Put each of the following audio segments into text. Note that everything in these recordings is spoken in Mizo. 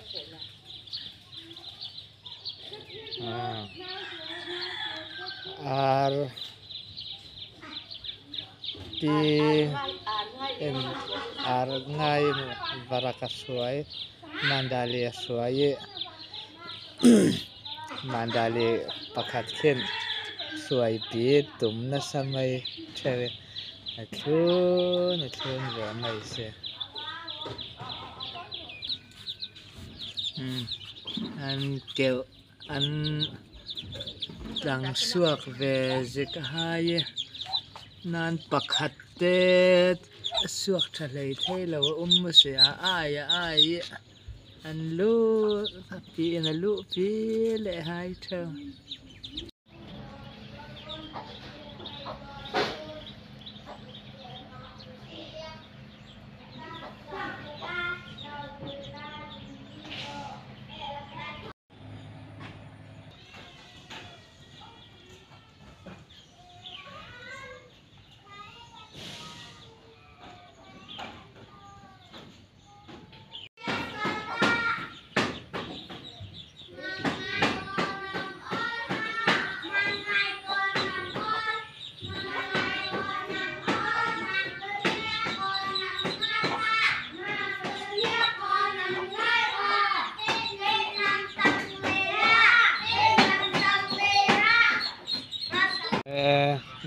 Ar pi en ar ngai varak a hruai mandali a hruai ih mandali pakhat khian hruai pi tum nasa mai theuh in a thlun a thlun ve mai se. An keuh an tlang chhuak ve zek a hai e nan pakhat te a chhuak tha hlei thei lo a awm a si a ai a ai an luh tiin a luh pi leh hai theuh.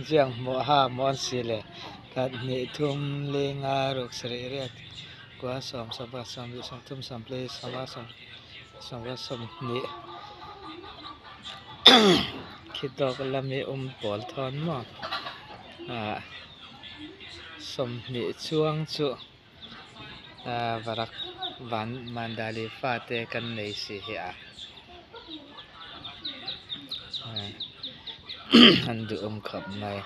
Ziang hmuh ha maw an si le khat hnih thum lenga ruk sarih riat. Kua sawm sawmkhat sawmhnih sawmthum sawmpli sawma sawm sawmkhat sawmhnih khi tawk lami awm pawl thawn maw ah sawmhnih chuang chu ah varak van mandali fate kan nei si hi a an duhawm khawp mai.